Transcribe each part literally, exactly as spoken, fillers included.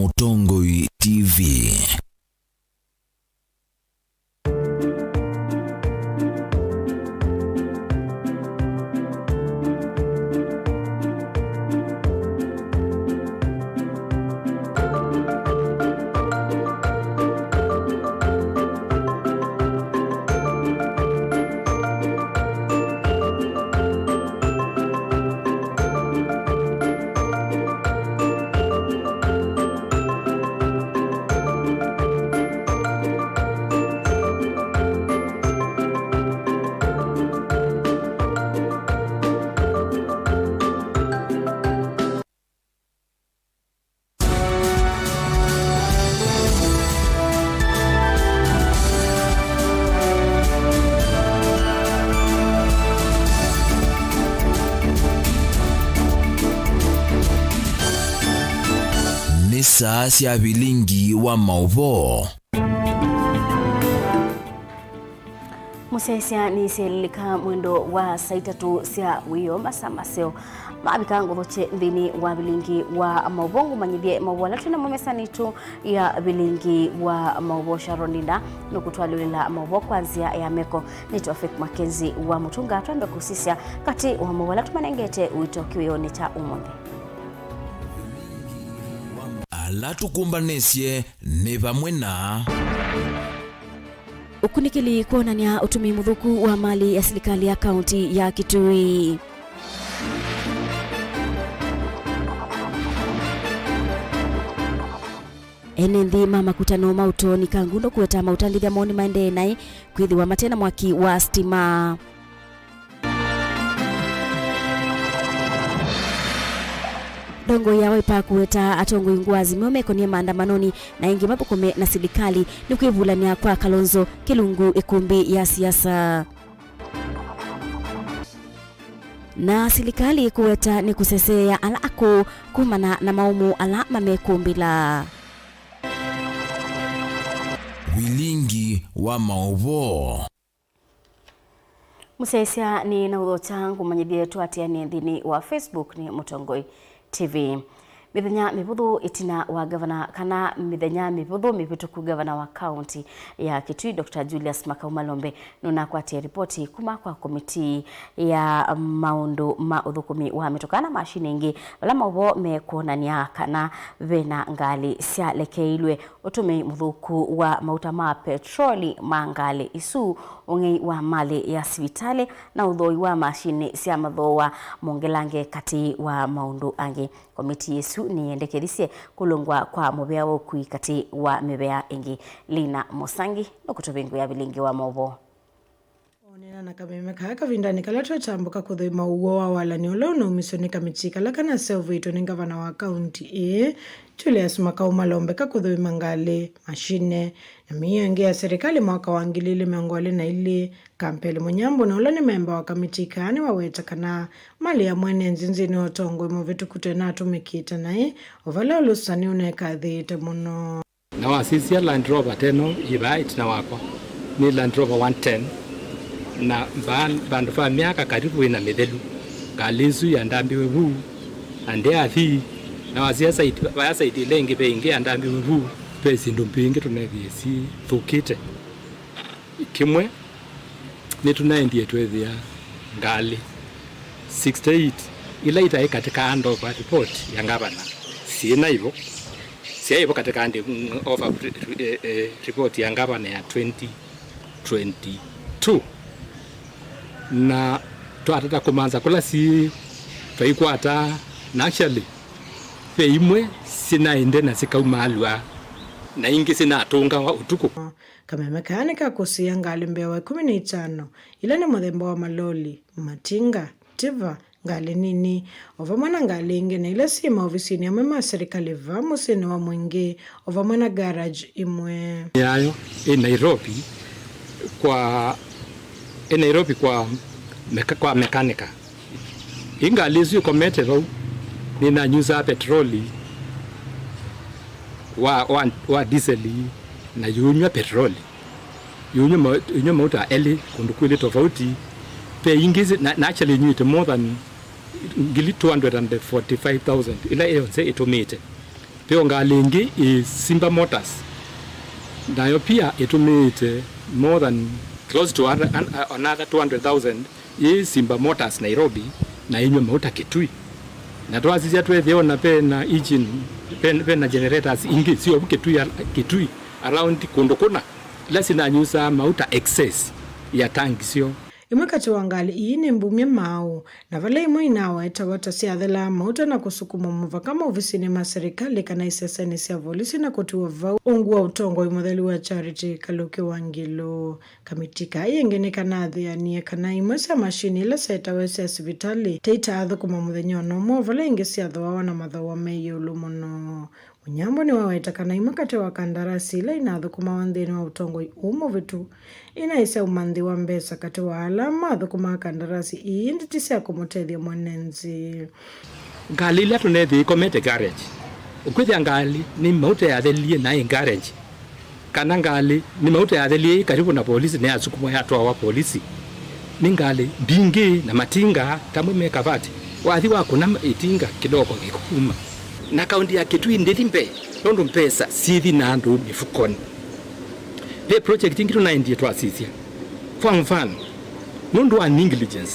Mũtongoi T V. Nĩ saa sya vilingi wa maũvoo. Mũsyaĩĩsya nĩsyaĩlĩlĩka mwendo wa saa itatũ sya wĩoo, masaa maseo mavika ngũthokye nthĩnĩ wa vilingi wa maũvoo. Ngũmanyĩthye maũvoo ala twĩ namo mesanĩ itũ ya vilingi wa maũvoo. Sharon Linda nũkũtwalũlĩla maũvoo kwa nzĩa ya meko. Nĩ Tofik Mackenzie wa Mũtunga. Twambe kũsisya katĩ wa maũvoo ala tũmanengete ũito kĩwĩonĩ kya ũmũnthĩ. Ala tũkũmbanĩsye nĩ vamwe na Ũkunĩkĩli kwonany'a ũtũmĩi mũthũku wa malĩ ya silikalĩ ya kaunti ya Kitui. Ene nthĩ ma makutano ma ũtonyi Kangundo kũweta maũtandĩthya moo nĩmaendee naĩ kwĩthĩwa mate na mwaki wa sitima. Ndongoi ya Wiper kũweta atongoi ngũa Azimio mekonie maandamanonĩ na ĩngĩ mathũkũme na silikalĩ nĩ kwĩvulany'a kwa Kalonzo kĩlungu ĩkũmbĩ ya siasa. Na silikalĩ kũweta nĩ kũseseea ala akũũ kumana na maũmũ ala mamekũmbĩla. Vilingi wa maũvoo. Mũsyaĩĩsya nĩ na ũthokya ngũmanyĩthye tũatĩanĩe nthĩnĩ wa Facebook nĩ Mũtongoi T V. Mĩthenya mĩvũthũ ĩtina wa ngavana, kana mĩthenya mĩvũthũ mĩvĩtũku, ngavana wa kaunti ya Kitui, Doctor Julius Makau Malombe nũnakwatie ripoti kuma kwa komitii ya maũndũ ma ũthũkũmi wa mĩtũkaa na mashini ingĩ, vala maũvoo mekwonany'a kana vena ngalĩ syalekeilwe. Ũtũmĩi mũthũku wa mauta ma petroli ma ngalĩ isu, ũng'ei wa malĩ ya sivitalĩ, na ũthooi wa mashini sya mathooa mongelange katĩ wa maũndũ angĩ. Komitii ĩsu nĩyendekethisye kũlũngwa kwa mũvea wa ũkui katĩ wa mĩvea ĩngĩ. Lina Mũsangi nũkũtũvingũĩa vilingi wa maũvoo. Onena na kameme kaa kavindanĩ kala twetambũka kũthũima ũw'o wa walany'o ũla ũnaumisye nĩ kamitii kala kanaseũvĩtw'e nĩ ngavana wa kaunti ĩĩ, Julius Makau Malombe, ka kũthũima ngalĩ, mashine, na mĩio ĩngĩ ya silikalĩ mwaka wa ngili ilĩ mĩongo ĩlĩ na ilĩ. Kampeli Mũnyambũ, na ũla nĩ memba wa kamitii kaa, nĩwaweta kana malĩ ya mwene nthĩ nthĩnĩ wa ũtongoi mũvĩtũku twenatũmĩkĩte naĩ, o vala ũlũsani ũnekathĩĩte mũno. Na wasisya Land Rover teno yĩ vaa ĩtina wakwa, nĩ Land Rover one ten, na va-, vandũ va myaka karibu ĩna mĩthelu, ngalĩ ĩsu yandambiwe vu, na ndĩathi, na wasisya side, vaya side ĩla ĩngĩ ve ĩngĩ yandambiwe vu. Ve syĩndũ mbingĩ tũnethĩie syĩthũkĩte. Kĩmwe, nĩtũnaendie twethĩa ngalĩ sixty-eight ila itaĩ katika handover report ya ngavana syĩ naivo, syaĩ vo katika handover, eh, eh, report ya ngavana ya twenty twenty-two. Na twatata kũmanza kũla syĩ, twaikwata, na actually ve imwe syĩnaĩnde na syĩkaumaalw'a, na ingĩ syĩnatũngawa ũtukũ. Kameme kaa nĩkakũsĩĩa ngalĩ mbee wa ĩkũmi na itano, ila nĩ mũthemba wa maloli, matinga, tiva, ngalĩ nini, o vamwe na ngalĩ ingĩ na ila syĩ maovisinĩ amwe ma silikalĩ vaa mũsyĩnĩ wa mũingĩ, o vamwe na garage imwe. Yayo ĩ Nairobi kwa, ĩ Nairobi kwa meka-, kwa mekanika. Ĩ ngalĩ ĩsu ĩkomete vau, nĩnanyusaa petroli wa, wa, wa diseli, na yũnyw'a petroli, yũnyw'a ma-, yũnyw'a mauta elĩ kũndũ kwĩlĩ tofauti. Ve ingĩ si-, na, na actually ĩnyw'ĩte more than ngili two hundred and forty-five thousand, ĩla yonthe ĩtũmĩte. Ve o ngalĩ ĩngĩ ĩ Simba Motors, nayo pia ĩtũmĩĩte more than close to an- an- another two hundred thousand yĩ Simba Motors Nairobi, na ĩnyw'a mauta Kitui. Na twasisya tweethĩa ona ve na engine, ve, ve na generators ingĩ syovu Kitui, Kitui around kũndũ kũna, ila sinanyusaa mauta excess ya tank syoo. Ĩmwe katĩ wa ngalĩ ii nĩ mbumye maaũ, na vala imwe inawetawa ta syathelaa mauta na kũsukuma mũvaka maovisinĩ ma serikali kana isesenĩ sya volisi na kũtiwa vau ungu wa ũtongoi mũthelu wa Charity Kaluki Wangilu. Kamiti kaa ĩngĩ nĩkanathĩanie kana imwe sya mashini ila syetawe sya sivitalĩ te itaathũkũma mũthenya o na ũmwe, o vala ingĩ syathooawa na mathooa me ĩũlũ mũno. Mũnyambo nĩwaweta kana imwe katĩ wa kandarasi ila inathũkũmawa nthĩnĩ wa ũtongoi ũũ mũvĩtu inaĩsya ũmanthi wa mbesa katĩ wa ala mathũkũmaa kandarasi ii, ĩndĩ ti sya kũmũtethya mwene nthĩ. Ngalĩ ila tũneethĩa ikomete garage, ũkwĩthĩa ngalĩ nĩ mauta yathelie naĩ garage, kana ngalĩ nĩ mauta yathelie ĩ karibu na polisi, nĩyasukumwa yatwawa polisi. Nĩ ngalĩ mbingĩ na matinga tamwe me kavati, wathi wakũna ĩtinga kĩloko gĩkuma. Na kaunti ya Kitui ndĩthi mbee nũndũ mbesa syĩthi na andũ mĩfukonĩ. Ve project ingĩ tũnaendie twasisya. Kwa mfano, nũndũ wa negligence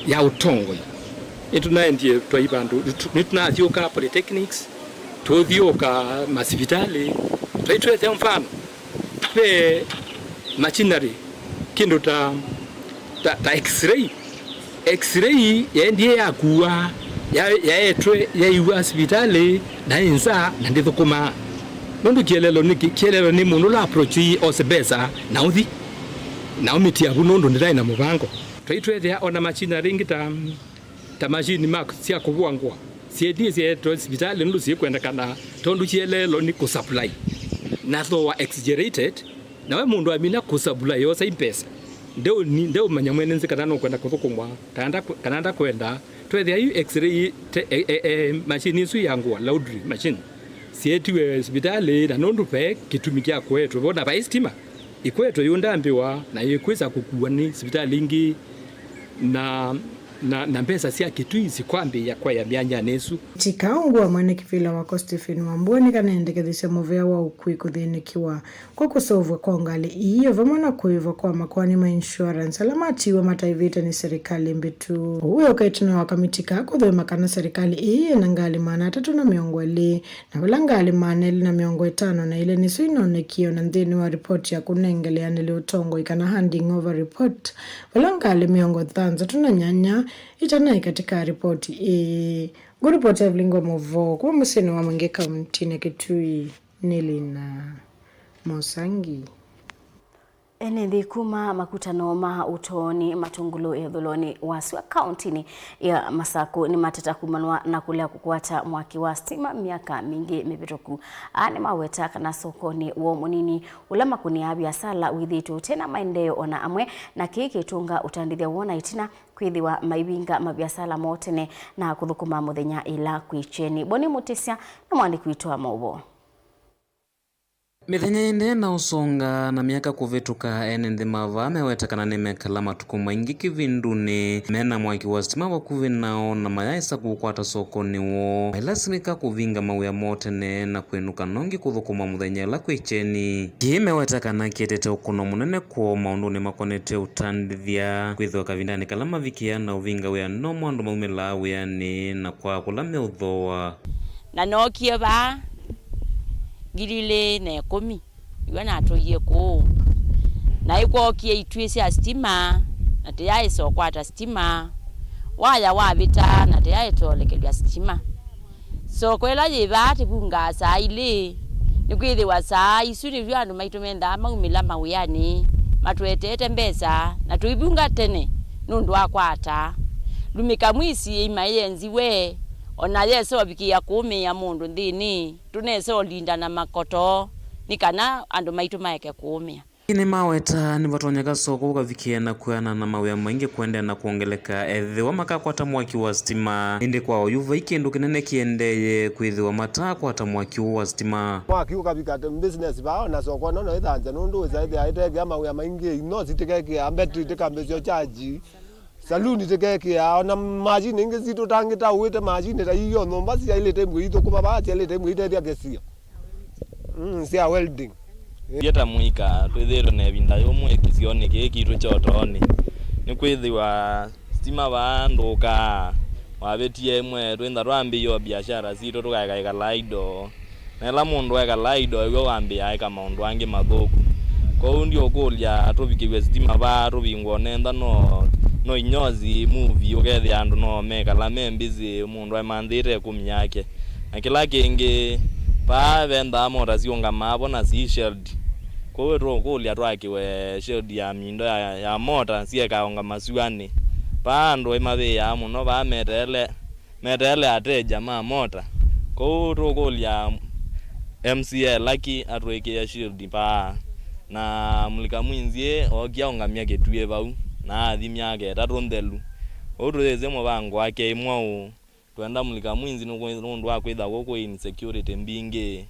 ya ũtongoi, nĩtũnaendie twai vandũ, nĩtũ- nĩtũnathyũka polytechnics, tũthyũka masivitalĩ, twai twethĩa mfano, ve machinery, kĩndũ ta, ta, ta x-ray. X-ray yaendie yakua, ya- yaetwe yaiwa sivitalĩ na ĩ nza na ndĩthũkũmaa. Nũndũ kĩeleelo nĩ kĩ? Kĩeleelo nĩ mũndũ ũla approach ose mbesa na ũthi na ũmĩtia vu nũndũ ndĩtaĩ na mũvango. Twai twethĩa ona machinery ingĩ ta, ta machine ma sya kũvũa ngũa. Syetie syeetwe sivitalĩ nũndũ syĩkwendekana tondũ kĩeleelo nĩ kũsupply. Na thooa exaggerated, na we mũndũ amina kũsupply yosa i mbesa. Ndeũni- ndeũmanya mwene nzĩ kana nũkwenda kũthũkũmwa, kana ndakwe- kana ndakwenda. Twethĩa yu x-ray te- e- e- e- machine isu ya ngũa, laundry machine, syeetiwe sivitalĩ, na nũndũ ve kĩtumi kya kũetwe vo na vai sitima, ikwetwe yũndambĩwa na yĩkwĩsa kũkuwa nĩ sivitalĩ ingĩ, na, na, na mbesa sya Kitui sikwambĩĩa kwaya myanyanĩ ĩsu. Tika ungu wa mwene kĩvĩla wako Stephen Wambua nĩkanendekethisye mũvea wa ũkui kũthĩnĩkĩwa kwa kũseũvw'a kwa ngalĩ ii, o vamwe na kũĩvwa kwa makoani ma insurance ala matiiwe mataĩvĩte nĩ serikali mbĩtu. Ũu wĩoka ĩtina wa kamiti kaa kũthũima kana serikali ii yĩna ngalĩ maana atatũ na mĩongo ĩlĩ, na vala ngalĩ maana elĩ na mĩongo ĩtano na ilĩ nĩsyo inonekie o na nthĩnĩ wa ripoti ya kũnengeleanĩlya ũtongoi kana handing over report, vala ngalĩ mĩongo thanthatũ na nyanya itanaĩ katĩ ka ripoti ĩĩ. Ngũripoti Evelyn Ngomovo kuma mũsyĩnĩ wa Mwingĩ kauntinĩ ya Kitui nĩ Lina Mosangi. Ene nthĩ kuma makutano ma ũtooni Matungulu ĩthũlũnĩ wa sua kauntinĩ ya Masaku nĩmateta kumanwa na kũlea kũkwata mwaki wa stima myaka mingĩ mĩvĩtũku. Aa nĩmaweta kana sokonĩ woo mũnini ũla makũnĩaa viasala wĩthĩĩtwe ũtena maendeeo ona amwe, na kĩĩ kĩtũnga ũtandĩthya woo na ĩtina kwĩthĩwa maivinga maviasala moo tene na kũthũkũma mũthenya ĩla kwĩ kyeni. Boni Mũtĩsya nĩ mwandĩki witũ wa maũvoo. Mĩthenya ĩndĩ na ũsonga na myaka kũvĩtũka, ene nthĩ ma vaa meweta kana nĩmekala matukũ maingĩ kĩvindunĩ mena mwaki wa sitima vakuvĩ nao, na mayaĩsa kũũkwata sokonĩ woo, mailasimĩka kũvinga mawĩa moo tene na kwĩnũka nongi kũthũkũma mũthenya ĩla kwĩ kyeni. Kĩĩ meweta kana kĩetete ũkũno mũnene kwoo maũndũnĩ makonetye ũtandĩthya, kwĩthĩwa kavindanĩ kala mavikĩaa na ũvinga wĩa nomo andũ maumĩlaa wĩanĩ na kwaa kũla meũthooa. Na nookie vaa ngili ilĩ na ĩkũmi, iwe natũie kũũ. Na ĩkwookie ituĩ sya sitima, na tĩyaĩsa ũkwata sitima. Waya wavĩta, na tĩyaĩsa ũlekelw'a sitima. Soko ĩla yĩ vaa tĩvungaa saa ilĩ, nĩkwĩthĩwa saa isu nĩw'o andũ maitũ mendaa maumĩla mawĩanĩ, matũeteete mbesa, na tũivunga tene nũndũ wa kwata. Lumĩka mwisi ĩima yenziwe, o na yesa ũvikĩĩa kũũmĩĩa mũndũ nthĩnĩ, tũnesa ũlinda na makoto nĩ kana andũ maitũ maeke kũũmĩa. Nĩmaweta nĩvatonyeka soko ũkavikĩĩa na kwĩana na mawĩa maingĩ kũendeea na kwongeleka ethĩwa makakwata mwaki wa sitima. Ĩndĩ kwa oyu vai kĩndũ kĩnene kĩendeeye kwĩthĩwa mataakwata mwaki ũũ wa sitima. Mwaki ũkavika business vaa, na soko ĩno no ĩthangya nũndũ wĩsa ĩthĩa ĩtekĩa mawĩa maingĩ, no sitikekĩa mbetri tikambĩsyo charge. Saluni tĩkekĩaa, ona machine ingĩ sitũ tangĩ ta ũĩte machine ta iyo nyũmba syaĩlĩte mbwe ithũkũma vaa, syaĩlĩte mbwe itethya kĩsio. Mm, sya welding. Yeta mũika, twĩthĩĩtwe na ĩvinda yũmũ kĩsionĩ kĩĩ kitũ kya Ũtoonĩ. Nĩkwĩthĩwa sitima vaa ndũkaa, wavĩtie ĩmwe, twĩntha twambĩĩe o biashara sitũ tũkaeka ĩkalaa indo. Na ĩla mũndũ ekalaa indo ew'o wambĩĩaa eka maũndũ angĩ mathũku. Kwoou ndiũkũlya tũvikĩw'e sitima vaa tũvingũe nenda no, no inyozi movie ũkethĩa andũ no mekala me busy mũndũ emanthĩte ĩkũmi yake. Na kĩla kĩngĩ, vaa vendaa mota siũngamaa vo na si shield. Kwoou tũũkũlya twakĩwe shield ya mindo ya, ya mota syekaũngama syũanĩ. Vaa andũ ĩmavĩĩaa mũno vaa meteele, meteele ateja ma mota. Kwoou tũũkũlya M C A Lucky atwĩkĩe shield vaa. Na Mulika Mwinzi ookie aũngamya kĩtuĩ vau, na athi myaka ĩtatũ nthelu. Ũu tũyĩsĩ mũvango wake ĩ mwaũ. Twenda Mulika Mwinzi nũkwĩ-, nũndũ wa kwĩtha kũkũ insecurity mbingĩ,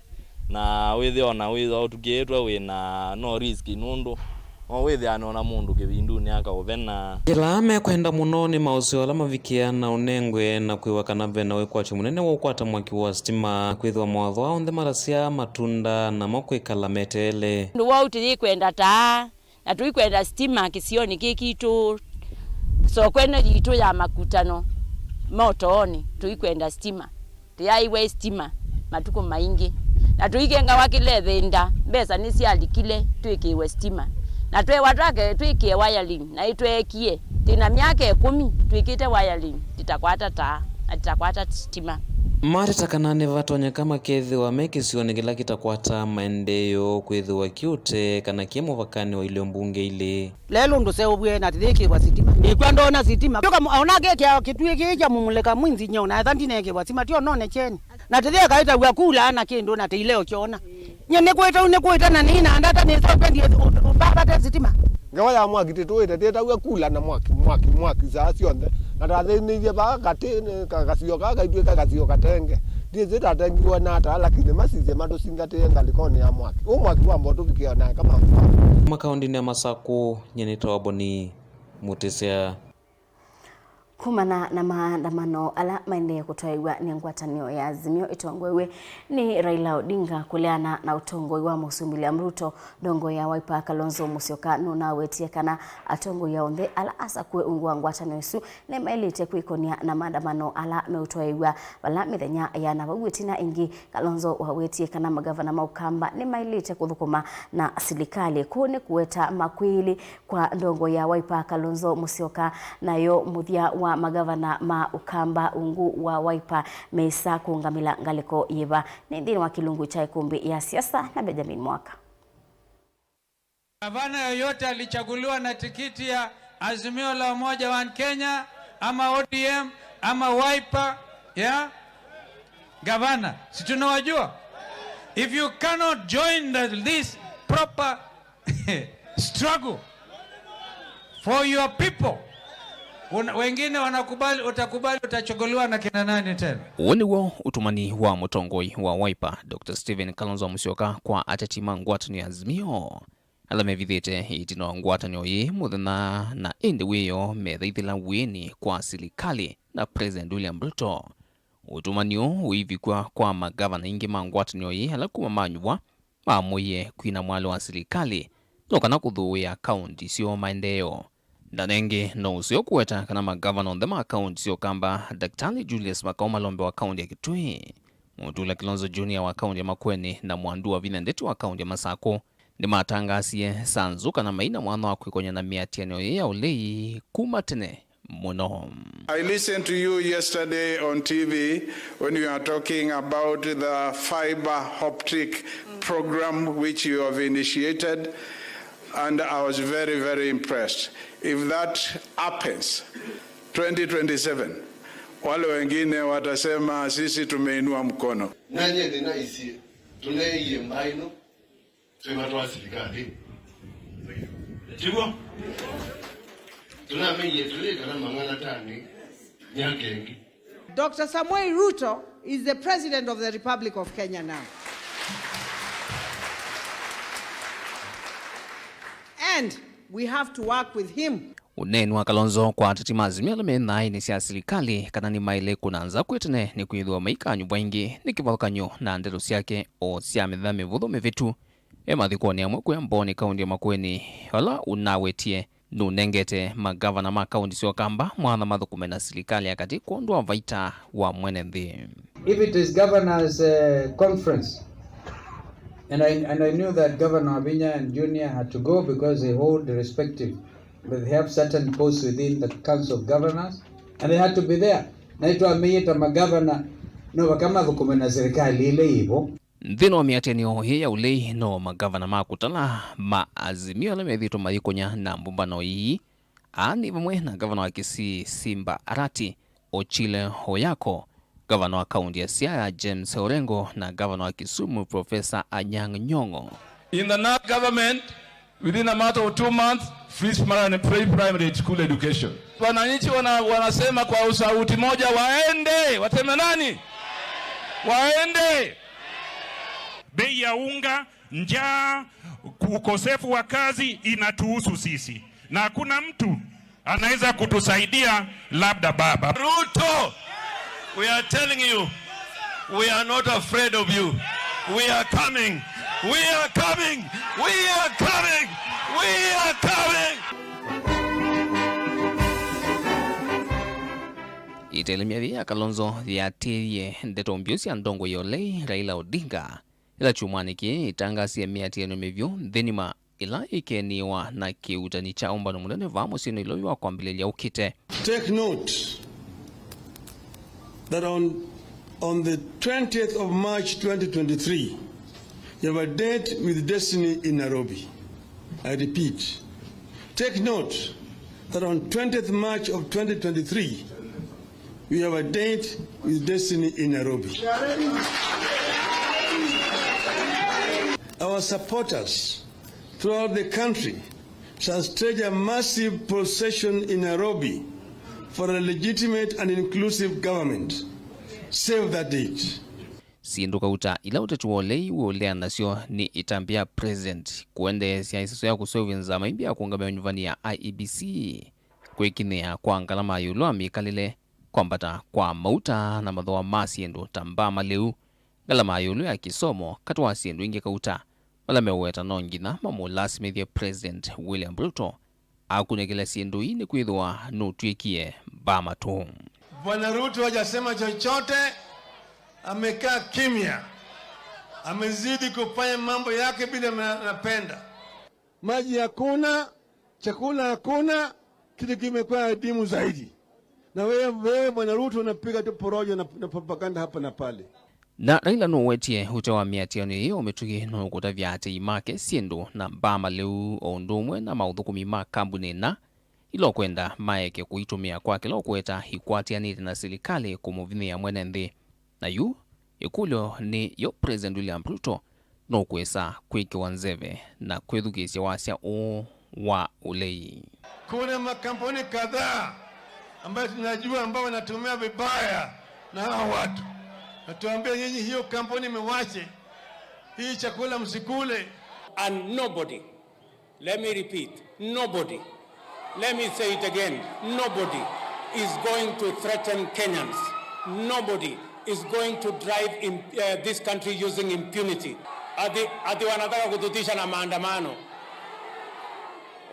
na wĩthĩa ona wĩthwa ũtukĩĩtwe wĩ na no risk nũndũ no wĩthĩane ona mũndũ kĩvindunĩ akaũvena. Yĩla mekwenda mũno nĩ maũseo ala mavikĩaa na ũnengwe na kwĩwa kana ve na wĩkwatyo mũnene wa ũkwata mwaki wa sitima, kwĩthĩwa mawatho aa onthe matasya matunda namo kwĩkala meteele. Ũndũ wou tũyĩkwenda taa. Na tũikwenda sitima kĩsionĩ kĩĩ kitũ, soko ĩno yitũ ya makutano ma Ũtoonĩ, tũikwenda sitima. Tũyaaĩwe sitima matukũ maingĩ, na tũikengawa kĩla ĩvinda, mbesa nĩsyalikile twĩkĩĩwe sitima, na tweewa twake twĩkĩe wiring, na ĩtweekie. Twĩ na myaka ĩkũmi twĩkĩte wiring, tĩtakwata taa na tĩtakwata sitima. Mateta kana nĩvatonyeka makethĩwa me kĩsionĩ kĩla kĩtakwata maendeeo kwĩthĩwa kĩũte kana kĩ mũvakanĩ wa ilio mbunge ilĩ. Lelũ ndũseũvw'e na tĩyĩkĩĩwa sitima. Nĩkw'a ndoona sitima. Kyoka ona kĩkĩa kĩtuĩ kĩĩ kya Mulika Mwinzi nyeo na etha ndinekĩĩwa sitima, tyo none kyeni. Na tĩyĩkaĩtaw'a kula na kĩndũ na tĩileo kyona. Nye nĩkwĩte u nĩkwĩte na nĩina ndata nĩsokendie ũtavate sitima. Ngewa ya mwaki tĩtũĩte, tĩtaw'a kula na mwaki, mwaki, mwaki saa syonthe. Na tathĩnĩithye vaa katĩ, nĩ ka-, kasio kaa kaitw'ĩka kasio katenge. Ndiĩsĩ tatengiwe na ata, lakini masisye matũsingatĩe ngalĩkonĩ ya mwaki. Ũ mwaki wamba ũtũvikĩa na eka maũndũ. Makaũndĩnĩ ya Masakũ, nye nĩtawa Boni Mũtĩsya. Kumana na maandamano ala maendee kũtwaĩw'a nĩ ngwatanĩo ya Azimio ĩtongoew'e nĩ Raila Odinga kũleana na ũtongoi wa Mũsumbĩ William Ruto, ndongoi ya Wiper Kalonzo Musyoka nũnawetie kana atongoi onthe ala asakũe ungu wa ngwatanĩo ĩsu nĩmaĩlĩte kwĩkonia na maandamano ala meũtwaĩw'a vala mĩthenya yana vau ĩtina. Ĩngĩ, Kalonzo wawetie kana magavana ma Ũkamba nĩmaĩlĩte kũthũkũma na silikalĩ. Kũu nĩ kũweta makwĩlĩ kwa ndongoi ya Wiper Kalonzo Musyoka, nayo mũthya wa magavana ma Ũkamba ungu wa Wiper meĩsa kũũngamĩla ngalĩko yĩva. Nĩ nthĩnĩ wa kĩlungu kya ĩkũmbĩ ya siasa na Benjamin Mwaka. Gavana yoyote alichaguliwa na tikiti ya Azimio la Umoja One Kenya ama O D M ama Wiper, yeah? Gavana, si tunawajua? If you cannot join the, this proper struggle for your people, una-, wengine wanakubali, utakubali utachaguliwa na kina nani tena? Ũũ nĩw'o ũtũmani wa mũtongoi wa Wiper, Doctor Stephen Kalonzo Musyoka, kwa ateti ma ngwatanĩo ya Azimio ala mevithĩte ĩtina wa ngwatanĩo yĩĩ mũthenya, na ĩndĩ wĩoo methaithĩla wĩĩnĩ kwa silikalĩ na President William Ruto. Ũtũmani ũũ ũivikwa kwa magavana aingĩ ma ngwatanĩo yĩĩ ala kuma manyuvwa maamũie kwina mwalũ wa silikalĩ no kana kũthũĩa kaũnti syoo maendeeo. Na nengĩ no ũseo kũweta kana magavana onthe ma kaũnti sya Ũkamba, Daktari Julius Makau Malombe wa kaũnti ya Kitui, Mutula Kilonzo Junior wa kaũnti ya Makueni na Mwandu wa Vinya Ndeti wa kaũnti ya Masakũ nĩmatangaasie saa nzũ kana mai na mwanya wa kwĩkonya na mĩatĩanĩo yĩĩ ya ũlei kuma tene mũno. I listened to you yesterday on T V when you are talking about the fiber optic program which you have initiated, and I was very, very impressed. If that happens, twenty twenty-seven, wale wengine watasema, "Sisi tumeinua mkono." Nanye nĩnaisye, tũneeie mbaĩ ĩno twĩ vatwa silikalĩ. Tiguo? Tũnamenyie tũyĩ kana mang'ana tani myaka ĩngĩ. Doctor Samuel Ruto is the president of the Republic of Kenya now. And we have to work with him. Ũneeni wa Kalonzo kwa ateti ma Azimio ala me nthayĩnĩ sya silikalĩ kana nĩmaĩle kũna nza kwĩ tene nĩkwĩthĩwa maikanyuvwa ĩngĩ nĩ kĩvathũkany'o na ndeto syake o sya mĩthenya mĩvũthũ mĩvĩtu e mathikonĩ amwe kũya Mbooni, kaũntĩ ya Makueni, vala ũnawetie nũnengete magavana ma kaũntĩ sya Ũkamba mwanya mathũkũme na silikalĩ ya katĩ kwondũ wa vaita wa mwene nthĩ. If it is governors, uh, conference, and I, and I knew that Governor Wavinya and Junior had to go because they hold the respective, but they have certain posts within the Council of Governors, and they had to be there. Na itwameie ta magavana, no vaka mathũkũme na serikali ile ivo. Nthĩnĩ wa mĩatĩanĩo ĩĩ ya ũlei, no magavana ma kũtala ma Azimio ala methĩĩtwe mayĩkũnya na mbũmbano ii, aa nĩ vamwe na ngavana wa Kisii Simba Arati, Ochile Oyako, ngavana wa kaunti ya Siaya James Orengo, na ngavana wa Kisumu Professor Anyang' Nyong'o. In the next government, within a matter of two months, free primary, free primary school education. Wananchi wana-, wanasema kwa sauti moja, waende, waseme nani? Waende. Bei ya unga, njaa, ukosefu wa kazi inatuhusu sisi. Na hakuna mtu anaweza kutusaidia, labda baba. Ruto, we are telling you, we are not afraid of you. We are coming. We are coming. We are coming. We are coming. Ĩtelemya yĩĩ ya Kalonzo yĩatĩĩie ndeto mbyũ sya ndongoi ya ũlei Raila Odinga, ĩla kyumwanĩ kĩĩ ĩtangasie mĩatĩanĩo mĩvyũ nthĩnĩ ma ĩla ĩkeenĩĩwa na kĩuutani kya ũmbano mũnene vaa mũsyĩnĩ Nairobi wa kwambĩlĩlya ũkĩte. Take note that on, on the twentieth of March twenty twenty-three, you have a date with Destiny in Nairobi. I repeat, take note that on twentieth March of twenty twenty-three, we have a date with Destiny in Nairobi. Our supporters throughout the country shall stage a massive procession in Nairobi for a legitimate and inclusive government. Save that date. Syĩndũ kauta ila ũteti wa ũlei ũũlea nasyo nĩ ĩtambya ya President kũendeesya ĩseso ya kũseũvya nzama ĩmbĩ ya kũũngamĩa ũnyuvani ya I E B C, kwĩkinyĩa kwa ngalama ya ĩũlũ wa mĩkalĩle, kwambata kwa mauta na mathooa ma syĩndũ ta mbaa malĩu, ngalama ya ĩũlũ ya kĩsomo, katĩ wa syĩndũ ingĩ kauta, vala meũweta no nginya mamũlasimĩthye President William Ruto akunĩkĩle syĩndũ ii nĩkwĩthĩwa nũtw'ĩkie mbaa matũ. Bwana Ruto hajasema chochote, amekaa kimya. Amezidi kufanya mambo yake vile ana-, anapenda. Maji hakuna, chakula hakuna, kitu kimekuwa adimu zaidi. Na wewe, wewe Bwana Ruto unapiga tu porojo na, na propaganda hapa na pale. Na Raila nũwetie ũtee wa mĩatĩanĩo ĩĩ o mĩtũkĩ nũkũtavya aatĩĩi make syĩndũ na mbaa malĩu o ũndũ ũmwe na maũthũkũmi ma kambunĩ ĩna ila ũkwenda maeke kũitũmĩa kwa kĩla ũkweta ikwatĩanĩte na silikalĩ kũmũvinyĩĩa mwene nthĩ. Na yu ĩkũlyo nĩ yo President William Ruto nũkwĩsa kwĩkĩwa nzeve na kwĩthukĩĩsya wasya ũũ wa ũlei. Kuna makampuni kadhaa ambayo tunajua ambao wanatumia vibaya na hawa watu. Natuambia nyinyi, hiyo kampuni mwache. Hii chakula msikule. And nobody, let me repeat, nobody, let me say it again, nobody is going to threaten Kenyans. Nobody is going to drive in, uh, this country using impunity. Ati, ati wanataka kututisha na maandamano.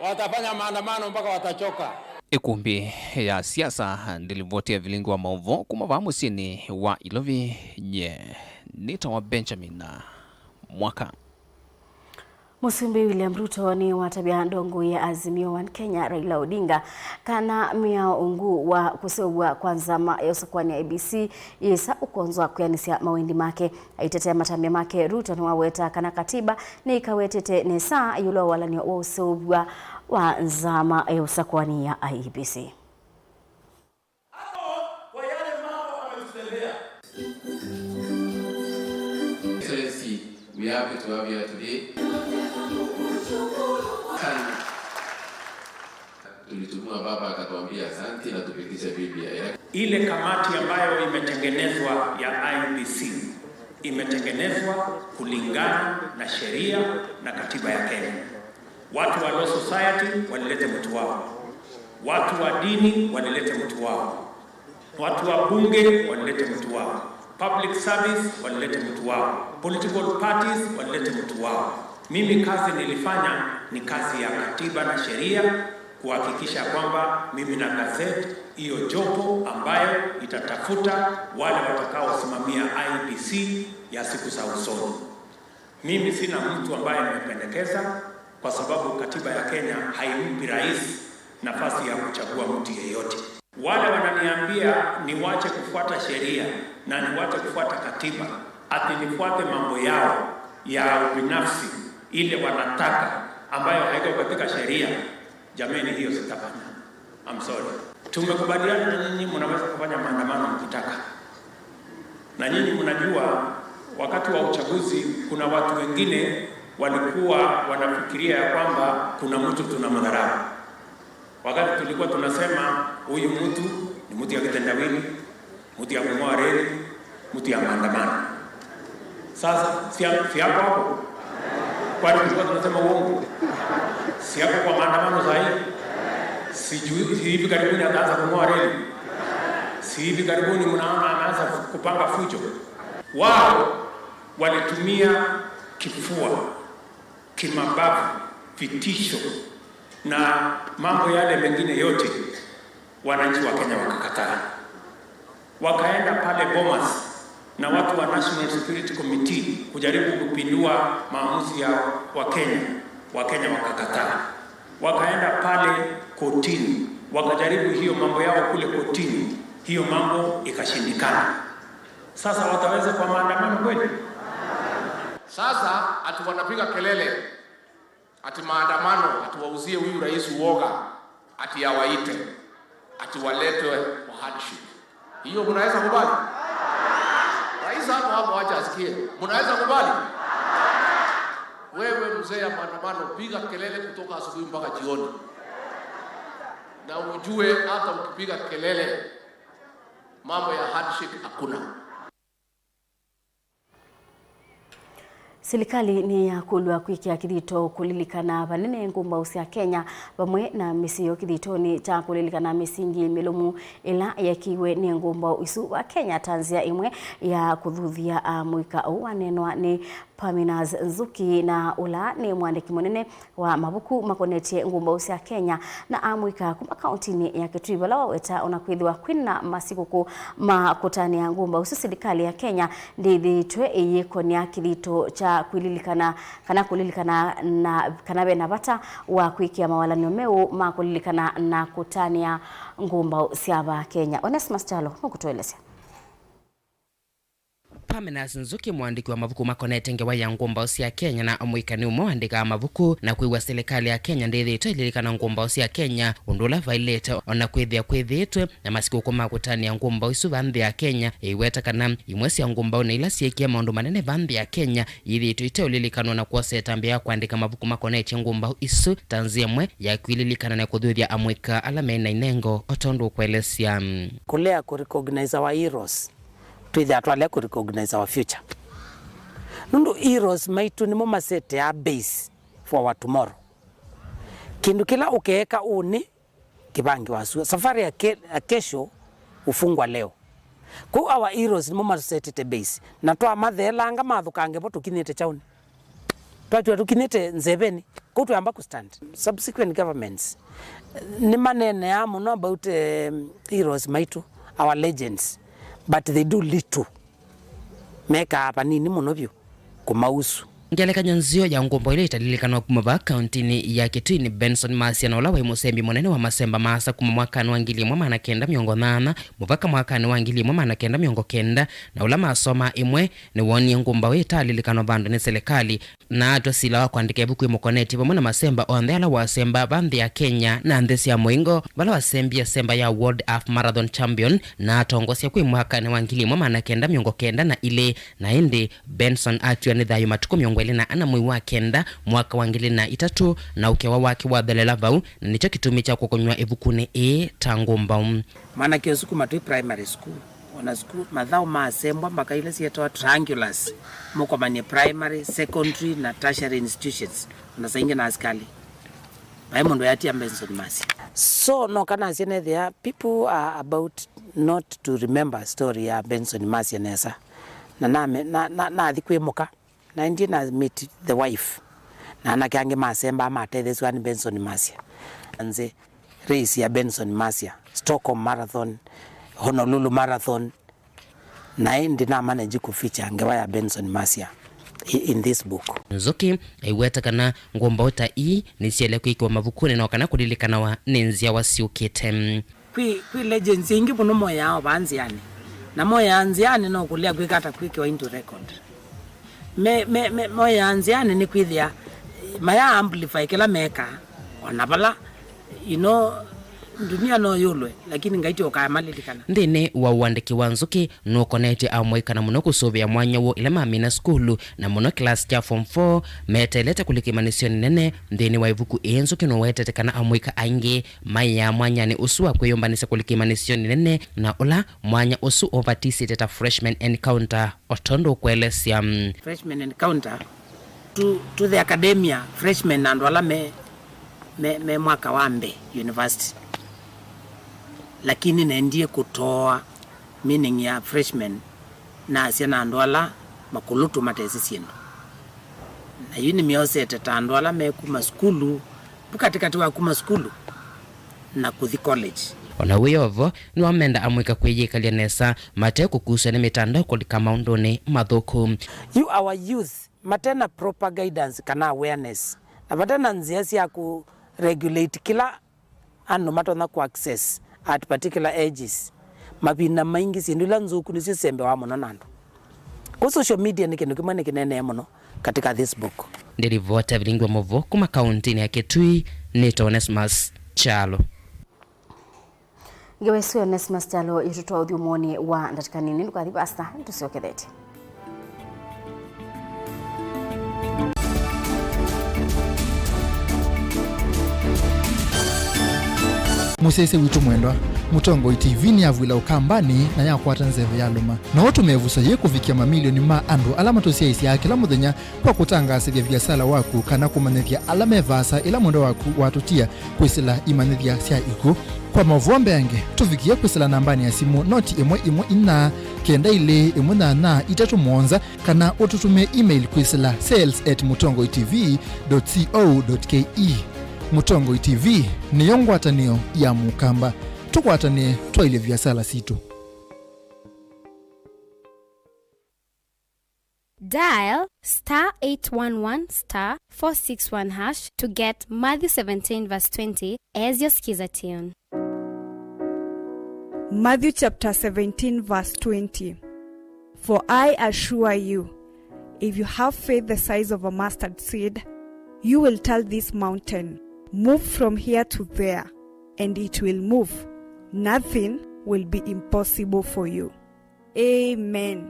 Watafanya maandamano mpaka watachoka. Ĩkumbi ya siasa ndĩlivoti ya vilingi wa maũvoo kuma vaa mũsyĩnĩ wa Ilovi, nye nĩtawa Benjamin Mwaka. Mũsumbĩ William Ruto nĩwatavya ndongoi ya Azimio One Kenya, Raila Odinga, kana mĩao ungu wa kũseũvw'a kwa nzama ya ũsakũani ya I E B C yĩsa ũkonzwa kwĩanĩsya mawendi make. Aitetea matambya make, Ruto nĩwaweta kana katiba nĩĩkawetete nesa ĩũlũ wa walany'o wa ũseũvw'a wa nzama ya ũsakũani ya I E B C. Kwa yale mambo ametutendea. Excellency, we are happy to have you here today. Asante. Tulitumiwa baba akatuambia asante na tupitishe Biblia yake. Ile kamati ambayo imetengenezwa ya I E B C imetengenezwa kulingana na sheria na katiba ya Kenya. Watu wa Law Society walilete mtu wao. Watu wa dini walilete mtu wao, watu wa bunge walilete mtu wao, public service walilete mtu wao, political parties walilete mtu wao. Mimi kazi nilifanya ni kazi ya katiba na sheria, kuhakikisha kwamba mimi na gazette hiyo jopo ambayo itatafuta wale watakaosimamia I E B C ya siku za usoni. Mimi sina mtu ambaye nimependekeza, kwa sababu katiba ya Kenya haimpi rais nafasi ya kuchagua mtu yeyote. Wale wananiambia niwache kufuata sheria na niwache kufuata katiba, ati nifuate mambo yao ya ubinafsi ile wanataka, ambayo haiko katika sheria, jameni, hiyo sitafanya. I'm sorry. Tumekubaliana na nyinyi, mnaweza kufanya maandamano mkitaka. Na nyinyi mnajua, wakati wa uchaguzi kuna watu wengine walikuwa wanafikiria ya kwamba kuna mtu tunamdharau. Wakati tulikuwa tunasema huyu mtu ni mtu ya kitendawili, mtu ya kung'oa reli, mtu ya maandamano. Sasa, si ya-, si yako hapo? Kwani tulikuwa tunasema uongo? Si yako kwa maandamano saa hii? Sijui, si hivi karibuni ataanza kung'oa reli? Si hivi karibuni mnaona anaanza kupanga fujo? Wao walitumia kifua, kimabavu, vitisho na mambo yale mengine yote, wananchi wa Kenya wakakataa. Wakaenda pale Bomas na watu wa National Security Committee kujaribu kupindua maamuzi ya Wakenya, Wakenya wakakataa. Wakaenda pale kotini, wakajaribu hiyo mambo yao kule kotini, hiyo mambo ikashindikana. Sasa wataweza kwa maandamano kweli? Sasa ati wanapiga kelele ati maandamano, ati wauzie huyu rais uoga, ati awaite, ati waletwe kwa hardship. Hiyo mnaweza kubali? Rais hapo hapo, acha asikie. Mnaweza kubali? Wewe mzee ya maandamano, piga kelele kutoka asubuhi mpaka jioni, na ujue hata ukipiga kelele, mambo ya hardship hakuna. Silikalĩ nĩyakũlw'a kwĩkĩa kĩthito kũlilikana vanene ngũmbaũ sya Kenya vamwe na mĩsyĩ yoo kĩthitonĩ kya kũlilikana mĩsingi mĩlũmu ĩla yeekĩiwe nĩ ngũmbaũ isu va Kenya ta nzĩa ĩmwe ya kũthuthya amũika. Ũu waneenwa nĩ Paminas Nzuki, na ũla nĩ mũandĩki mũnene wa mavuku makonetye ngũmbaũ sya Kenya na amũika kuma kauntinĩ ya Kitui, vala waweta ona kwĩthĩwa kwĩna masikũkũ ma kũtanĩa ngũmbaũ isu, silikalĩ ya Kenya ndĩthĩĩtwe ĩyĩkonya kĩthito kya kwĩlilikana kana kũlilikana na kana ve na vata wa kwĩkĩa mawalany'o meũ ma kũlilikana na kũtanĩa ngũmbaũ sya va Kenya. Onesmus Kyalo nũkũtũelesya. Paminas Nzuki, mũandĩki wa mavuku makonete ngewa ya ngũmbaũ sya Kenya na amũika, nĩ ũmwe waandĩkaa mavuku na kwĩw'a silikalĩ ya Kenya ndĩthĩĩtwe ĩlilikana ngũmbaũ sya Kenya ũndũ ũla vaĩlĩte, o na kwĩthĩa kwĩthĩĩtwe na masikũkũ ma kũtanĩa ngũmbaũ isu va nthĩ ya Kenya, ĩiweta kana imwe sya ngũmbaũ na ila syeekie maũndũ manene va nthĩ ya Kenya iyĩthĩĩtwe iteũlilikanwa na kwosa ĩtambya ya kũandĩka mavuku makonetye ngũmbaũ isu ta nzĩa ĩmwe ya kwĩlilikana na kũthuthya amũika ala me na inengo, o tondũ ũkũelesya. Kũlea kũ recognize our heroes. Twĩthĩaa twalea kũ recognize our future. Nũndũ heroes maitũ nĩmo masetea base for our tomorrow. Kĩndũ kĩla ũkeeka ũnĩ kĩvangiwa sua. Safari ya ke-, ya kesho hufungwa leo. Kwoou our heroes nĩmo matũsetete base. Na twamatheelanga mathũkange vo tũkinyĩte kyaũnĩ. Twatw'a tũkinyĩte nzevenĩ, kũu twayamba kũ stand. Subsequent governments nĩmaneeneaa mũno about, um, heroes maitũ, our legends, but they do little. Mekaa vanini mũno vyũ kũmausu. Ngelekany'o nzeo ya ngũmbaũ ila italilikanwa kuma vaa kauntinĩ ya Kitui nĩ Benson Masia, na ũla waĩ mũsembi mũnene wa masemba maasa kuma mwakanĩ wa ngili ĩmwe maana kenda mĩongo nyanya mũvaka mwakanĩ wa ngili ĩmwe maana kenda mĩongo kenda, na ũla masomaa ĩmwe nĩwoonie ngũmbaũ ĩtalilikanwa vandũ nĩ silikalĩ. Na atw'a sila wa kũandĩka ĩvuku ĩmũkonetye vamwe na masemba onthe ala wasemba va nthĩ ya Kenya na nthĩ sya mũingo, vala wasembie semba ya World Half Marathon Champion na atongosya kwĩ mwakanĩ wa ngili ĩmwe maana kenda mĩongo kenda na ilĩ. Na ĩndĩ Benson atw'ĩwa nĩ thayũ matukũ mĩongo ĩlĩ na ana mwei wa kenda mwaka wa ngili na itatũ, na ũkewa wake wathelela vau, na nĩkyo kĩtumi kya kũkonywa ĩvukunĩ ĩĩ ta ngũmbaũ. Mwanake ũsu kuma twĩ primary school, ona sukulu, mathaũ maasembwa mbaka ila syetawa triangulars, mũkomanie primary, secondary, na tertiary institutions, ona saingĩ na asikalĩ. Vai mũndũ yatia Benson Masia. So, no kana asya nethĩa people are about not to remember story ya Benson Masia nesa. Na name-, na, na, nathi kwĩ mũka, naendie na meet the wife. Na anake angĩ masembaa matetheesw'a nĩ Benson Masia. Nzĩ race ya Benson Masia, Stockholm Marathon, Honolulu Marathon, na ĩndĩ na manage kũ feature ngewa ya Benson Masia i-, in this book. Nzũkĩ aiweta kana ngũmbaũ ta ii nĩsyaĩle kwĩkĩwa mavukunĩ no kana kũlilikanawa nĩ nzyawa syũkĩte. Kwĩ, kwĩ legends aingĩ mũno moyaa o vaa nzĩanĩ, na moyaa nzĩanĩ no kũlea kwĩka ata kwĩkĩwa into record. Me, me, me, moyaa nzĩanĩ nĩ kwĩthĩa maya amplify kĩla mekaa, o na vala, you know, ndunia no yũlwe, lakini Ngai ti ũkamalilikana. Nthĩnĩ wa ũandĩki wa Nzũkĩ, nũkonetye amũika na mũno kũsũvĩa mwanya woo ĩla mamina sukulu, na mũno kĩlasi kya form four, meteelete kũlika imanyĩsyonĩ nene. Nthĩnĩ wa ĩvuku ĩĩ, Nzũkĩ nũwetete kana amũika aingĩ maĩaa mwanyanĩ ũsu wa kwĩyũmbanĩsya kũlika imanyĩsyonĩ nene, na ũla mwanya ũsu ũvatisĩte ta freshman encounter, o tondũ ũkũelesya. Freshman encounter, to, to the academia, freshman na andũ ala me, me, me mwaka wa mbee university. Lakini nendie kũtoa meaning ya freshman, nasya na andũ ala makũlũtũ matesĩ syĩndũ. Na yu nĩmyosete ta andũ ala me kuma sukulu, vu katĩkatĩ wa kuma sukulu na kũthi college. O na wĩ o vo, nĩwamenda amũika kwĩyĩkalya nesa mate kũkusw'a nĩ mĩtandao kũlika maũndũnĩ mathũku. Yu our youth mate na proper guidance kana awareness, na vate na nzĩa sya kũ regulate kĩla andũ matonya kũ access at particular ages. Mavinda maingĩ syĩndũ ila nzũku nĩsyo isembewa mũno na andũ. Kwoou social media nĩ kĩndũ kĩmwe nĩkĩneenee mũno katika this book. Ndĩlivota vilingwa mũvo kuma kauntinĩ ya Kitui, nĩtawa Onesmus Kyalo. Ngewa ĩsu ya Onesmus Kyalo yĩtũtwaa ũthyũmũonĩ wa ndatĩka nini, ndũkathi vasa, nĩtũsyokethetye. Mũsyaĩĩsya witũ mwendwa, Mũtongoi T V nĩyavw'ĩla Ũkambanĩ na yakwata nzeve ya lũma. No ũtũme ĩvuso yĩĩ kũvikĩa mamilioni ma andũ ala matũsyaĩĩsyaa kĩla mũthenya kwa kũtangaasĩthya viasala waku kana kũmanyĩthya ala me vaasa ĩla mwendwa waku watũtia kwĩsĩla imanyĩthya sya ikw'ũ. Kwa maũvoo mbeange, tũvikĩe kwĩsĩla nambanĩ ya simũ noti ĩmwe ĩmwe inya kenda ilĩ ĩmwe nyanya itatũ mũonza, kana ũtũtũmĩe email kwĩsĩla sales at mũtongoi T V dot co dot K E. Mũtongoi T V nĩyo ngwatanĩo ya Mũkamba. Tũkwatanĩe twaĩlye viasala sitũ. Dial star eight one one star four six one hash to get Matthew seventeen verse twenty as your Skiza tune. Matthew chapter seventeen verse twenty. For I assure you, if you have faith the size of a mustard seed, you will tell this mountain, "Move from here to there," and it will move. Nothing will be impossible for you. Amen.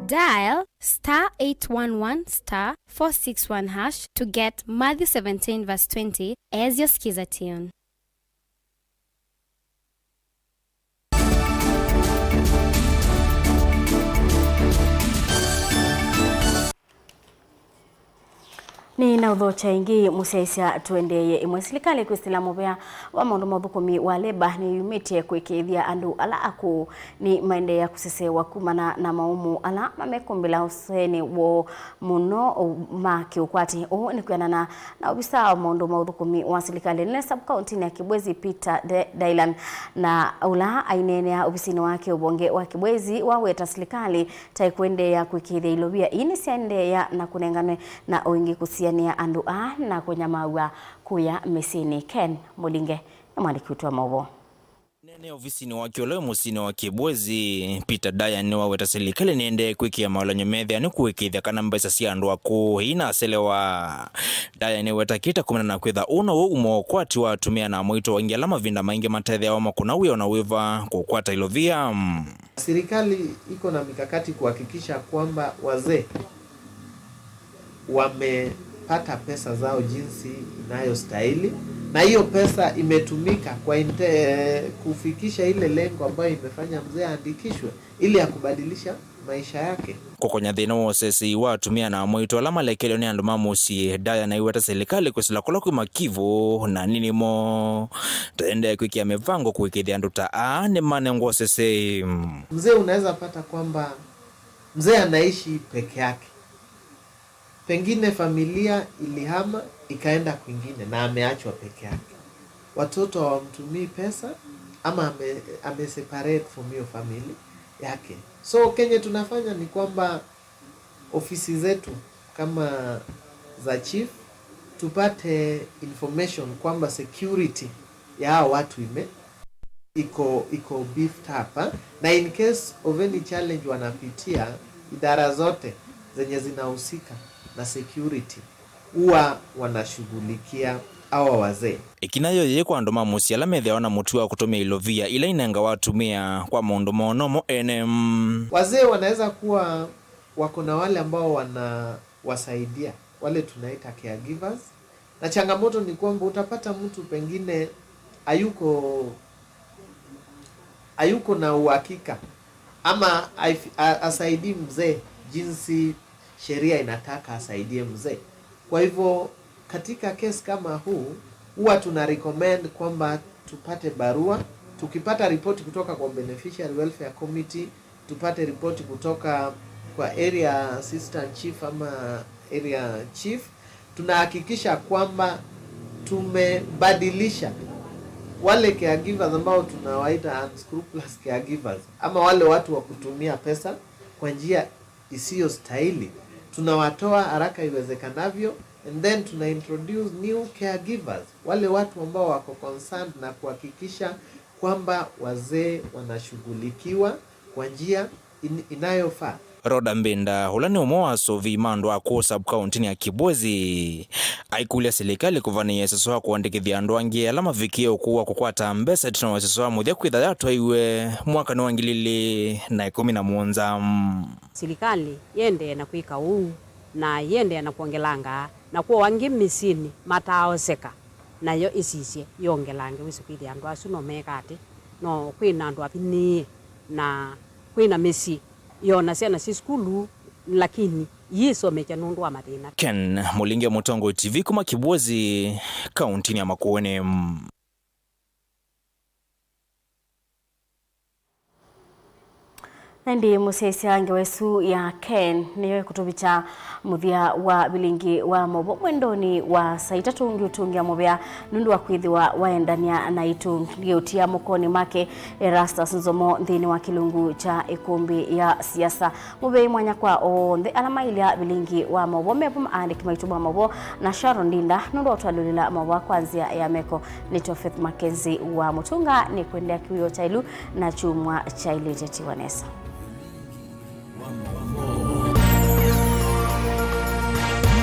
Dial star eight one one star four six one hash to get Matthew seventeen verse twenty as your Skiza tune. Nĩnaũthokya ĩngĩ, mũsyaĩĩsya tũendeeye. Ĩmwe, silikalĩ kwĩsĩla mũvea wa maũndũ ma ũthũkũmi wa leba nĩyumĩtye kũĩkĩĩthya andũ ala akũũ nĩmaendeea kũsesewa kumana na maũmũ ala mamekũmbĩla ũseenĩ woo mũno ma kĩũkwati. Ũu nĩ kwĩanana na ovisa wa maũndũ ma ũthũkũmi wa silikalĩ nene sub-kauntinĩ ya Kibwezi, Peter De-, Dylan, na ũla aineenea ovisinĩ wake ũvonge wa Kibwezi waweta silikalĩ ta ĩkũendeea kũĩkĩĩthya ilovia ii nĩsyaendeea na kũnenganwe na o ĩngĩ kũsianĩa andũ aa na kũnyamaw'a kũya mĩsyĩnĩ. Ken Mũlinge nĩ mwandĩki witũ wa maũvoo. Nene ovisinĩ wake ũla wĩ mũsyĩnĩ wa Kibwezi, Peter Daya nĩwaweta silikalĩ nĩendee kwĩkĩa maũlany'o methĩa nĩ kũĩkĩĩthya kana mbesa sya andũ akũũ iinaselewa. Daya nĩweta kĩta kumana na kwĩtha ũũ now'o ũmwe wa ũkwati wa atumĩa na amaitũ aingĩ ala mavinda maingĩ matethĩawa makũna wĩa o na wĩva kũkwata ilovia. Serikali iko na mikakati kuhakikisha kwamba wazee wamepata pesa zao jinsi inayostahili, na hiyo pesa imetumika kwa inte-, kufikisha ile lengo ambayo imefanya mzee aandikishwe ili ya kubadilisha maisha yake. Kũkonya thĩna wa ũsesei wa atumĩa na amwaitũ ala malekelwe nĩ andũ ma mũsyĩ, Diana aiweta silikalĩ kwĩsĩla kũla kwĩ makivu na nini mo taendee kwĩkĩa mĩvango kũĩkĩĩthya andũ ta aa nĩmanengwa ũsesei. Mzee, unaweza pata kwamba mzee anaishi peke yake, pengine familia ilihama ikaenda kwingine na ameachwa peke yake, watoto hawamtumii pesa ama ame, ame separate from hiyo family yake. So kenye tunafanya ni kwamba ofisi zetu kama za chief tupate information kwamba security ya hao watu ime iko iko beefed up, eh? Na in case of any challenge wanapitia, idara zote zenye zinahusika na security huwa wanashughulikia hawa wazee. Ĩkinya yĩĩ yĩ kwa andũ ma mũsyĩ ala methĩawa na mũtuo wa kũtũmĩa ilovia ila inengawa atumĩa kwa maũndũ moo nomo ene. Wazee wanaweza kuwa wako na wale ambao wanawasaidia, wale tunaita caregivers, na changamoto ni kwamba utapata mtu pengine hayuko hayuko na uhakika ama hasaidii mzee jinsi sheria inataka asaidie mzee. Kwa hivyo katika case kama huu huwa tuna recommend kwamba tupate barua, tukipata ripoti kutoka kwa Beneficiary Welfare Committee, tupate ripoti kutoka kwa area assistant chief ama area chief, tunahakikisha kwamba tumebadilisha wale caregivers ambao tunawaita unscrupulous caregivers ama wale watu wa kutumia pesa kwa njia isiyostahili, tunawatoa haraka iwezekanavyo, and then tuna introduce new caregivers, wale watu ambao wako concerned na kuhakikisha kwamba wazee wanashughulikiwa kwa njia in, inayofaa. Rhoda Mbinda, ũla nĩ ũmwe wa aseũvĩi ma andũ a kũũ sub-kaũntĩnĩ ya Kibwezi, aikũlya silikalĩ kũvanĩĩa ĩseso wa kũandĩkĩthya andũ angĩ ala mavikie ũkũũ wa kũkwata mbesa ĩtina wa ĩseso wa mũthya kwĩtha yatwaiwe mwakanĩ wa ngili ilĩ na ĩkũmi na mũonza. Silikalĩ yĩendee na kwĩka ũu, na yĩendee na kwongelanga na kwoou angĩ mĩsyĩnĩ mataaoseka, nayo ĩsisye yongelange. Wĩsĩ kwĩthĩa andũ asu no meeka atĩ, no kwĩ na andũ avinyĩĩe, na kwĩ na mĩsyĩ yĩona syana syĩ sukulu, lakini iyĩsomethya nũndũ wa mathĩna. Ken Mũlinge, Mũtongoi T V, kuma Kibwezi, kaũntĩnĩ ya Makueni. Na ĩndĩ mũsyaĩĩsya ngewa ĩsu ya Ken nĩyo ĩkũtũvikya mũthya wa vilingi wa maũvoo mwendonĩ wa saa itatũ. Ngĩũtũngĩa mũvea nũndũ wa kwĩthĩwa waendany'a naitũ. Ngĩũtia mokonĩ make Erastus Nzomo nthĩnĩ wa kĩlungu kya ĩkũmbĩ ya siasa. Mũvei mwanya kwa onthe ala mailya vilingi wa maũvoo, me vo aandĩki maitũ ma maũvoo na Sharon Ndinda nũndũ wa ũtũalyũlĩla maũvoo kwa nzĩa ya meko. Nĩtwa Faith Mackenzie wa Mũtunga, nĩkwendea kĩwĩoo kyailu na kyumwa kyaĩlĩte. Tiwa nesa.